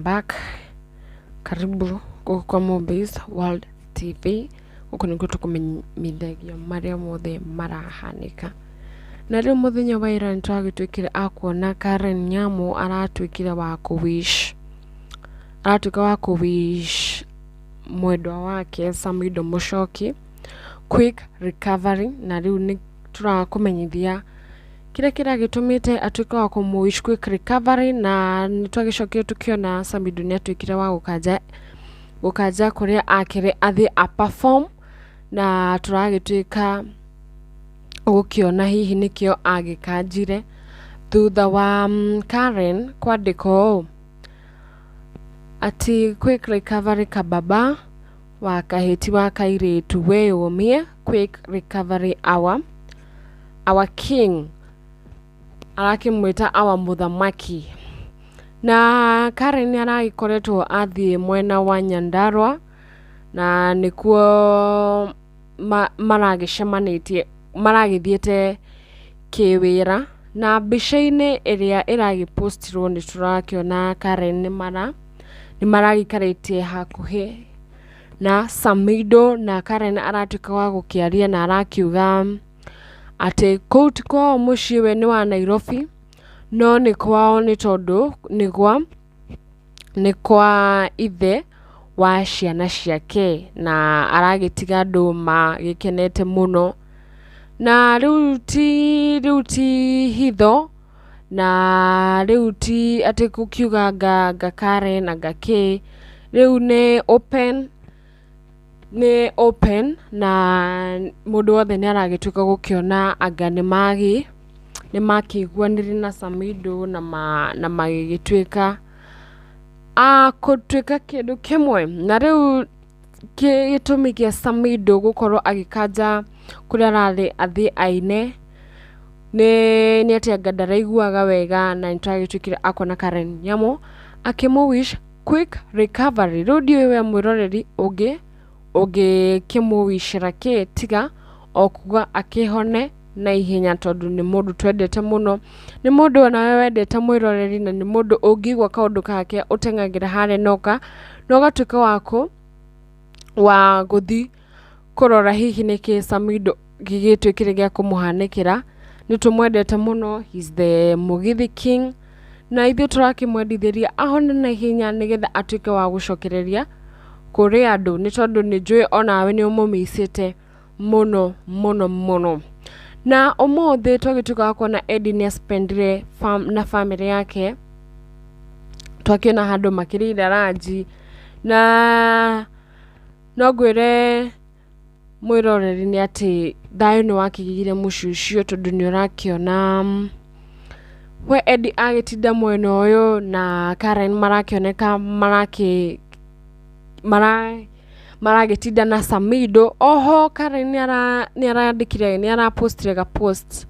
Back karibu gũkũ kwa Mobiz World TV. Gũkũ nĩkuo tũkũmenyithagia marĩa mothe marahanĩka. Na rĩu mũthenya wa ira nĩtwagĩtuĩkire a kuona Karen Nyamu aratuĩkire wa kũ wish, aratuĩka wa kũ wish mwendwa wake Samido Mũchoki quick recovery. Na rĩu nĩ tũrakũmenyithia kĩrĩa kĩragĩtũmĩte atuĩke wa kũmũ wish quick recovery. Na nĩ twagĩcokire tũkĩona Samido nĩ atuĩkire wa gũkanja gũkanja kũrĩa akĩrĩ athiĩ a perform, na tũragĩtuĩka gũkĩona hihi nĩkĩo agĩkanjire thutha wa Karen kwandĩka ũũ atĩ, "Quick recovery kababa wa kahĩti wa kairĩtu, wĩyũmie, quick recovery our king." Arakĩmwĩta our mũthamaki. Na Karen nĩ aragĩkoretwo athiĩ mwena wa Nyandarua na nĩkuo maragĩcemanĩtie, maragĩthiĩte kĩwĩra. Na mbica-inĩ ĩrĩa ĩragĩpostirwo nĩ tũrakĩona Karen nĩ maragĩikarĩtie hakuhĩ na Samido, na Karen aratuĩka wa gũkĩaria na arakiuga atĩ kũu ti kwao mũciĩ, we nĩ wa Nairobi, no nĩ kwao nĩ tondũ nĩ kwa ithe wa ciana ciake, na aragĩtiga andũ magĩkenete mũno. Na rĩu ti hitho, na rĩu ti atĩ gũkiuga anga Karen anga kĩ, rĩu nĩ open, nĩ open, na mũndũ wothe nĩ aragĩtuĩka gũkĩona anga nĩ makĩiguanĩire na Samido na magĩgĩtuĩka a gũtuĩka kĩndũ kĩmwe. Na rĩu gĩtũmi kĩa Samido gũkorwo agĩkanja kũrĩa ararĩ athiĩ aine nĩ atĩ anga ndaraiguaga wega, na nĩtwagĩtuĩkire akuona Karen Nyamu akĩmũ wish quick recovery. Rĩu ndiũĩ we mwĩroreri ũngĩkĩmũwicĩra kĩ tiga o kuga akĩhone na ihenya, tondũ nĩ mũndũ twendete mũno, nĩ mũndũ onawe wendete mwĩroreri, na nĩ mũndũ ũngĩigua kaũndũ gake ũteng'agĩra harĩa na ũgatuĩka wa gũthiĩ kũrora hihi nĩkĩ Samido gĩgĩtuĩkire gĩa kũmũhanĩkĩra. Nĩ tũmwendete mũno, he's the Mugithi King, na ithuĩ tũrakĩmwendithĩria ahone na ihenya nĩgetha atuĩke wa gũcokereria kũrĩ andũ, nĩ tondũ nĩ njũĩ onawe nĩ ũmũmicĩte mũno mũno mũno. Na ũmũthĩ twagĩtuĩka wa kuona Eddie nĩ aspendire na famĩlĩ yake, twakĩona handũ makĩrĩire ranji. Na no ngwĩre mwĩroreri nĩ atĩ thayũ nĩ wakĩgĩire mũciĩ ũcio, tondũ nĩ ũrakĩona we Eddie agĩtinda mwena ũyũ na Karen marakĩoneka maragĩtinda na Samido. Oho Karen nĩ arandĩkire, nĩ arapostire ga post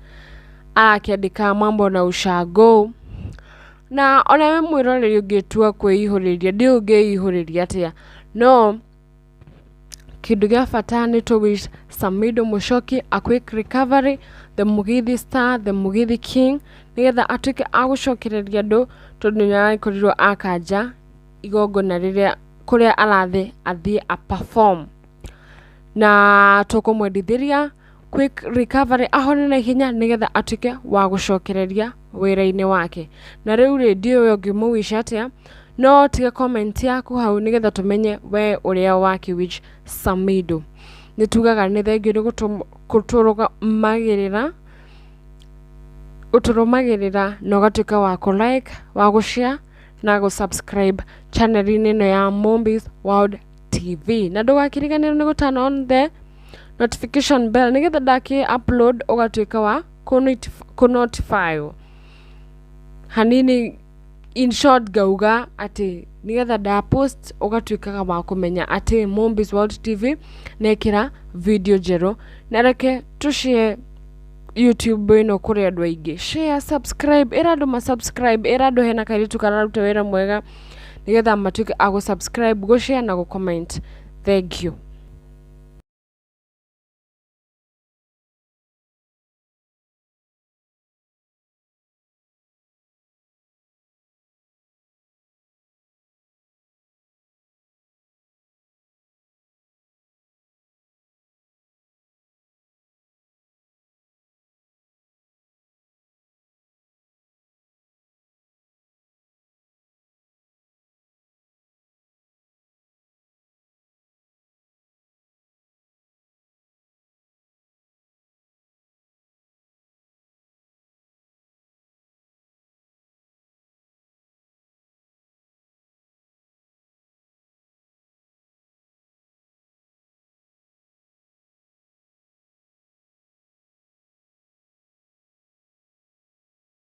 arakĩandĩka mambo na ushago. Na onawe mwĩroreri ũngĩtua kwĩihũrĩria, ndiũĩ ũngĩihũrĩria atĩa, no kĩndũ gĩa bata nĩ to wish Samido Muchoki a quick recovery, the Mugithi star, the Mugithi King, nĩgetha atuĩke a gũcokereria andũ, tondũ nĩ arakorirwo akanja igongona rĩrĩa kũrĩa arathiĩ athiĩ a perform. Na tũkũmwendithĩria quick recovery, ahone na ihenya nĩgetha atuĩke wa gũcokereria wĩra-inĩ wake. Na rĩu rĩ, ndiũĩ we ũngĩmũwish atĩa, no tiga comment yaku hau nĩgetha tũmenye we ũrĩa wakĩ wish Samido. Nĩ tugaga nĩ thengiũ nĩ gũtũrũmagĩrĩra, ũtũrũmagĩrĩra na ũgatuĩka wa kũ like, wa gũ share na gũ subscribe channel-inĩ ĩno ya Mombis World TV, na ndũgakĩriganĩrwo nĩ gũ turn on the notification bell nĩgetha ndakĩ upload ũgatuĩka wa kũ notify hanini. In short, ngauga atĩ nĩgetha nda post ũgatuĩkaga wa kũmenya atĩ Mombis World TV nekĩra video njerũ. Na reke tũ share YouTube ĩno kũrĩ andũ aingĩ. Share, subscribe, ĩra andũ ma subscribe, ĩra andũ hena kairĩtu kararuta wĩra mwega nĩgetha matuĩke a gũ subscribe, gũ share na gũ comment. Thank you.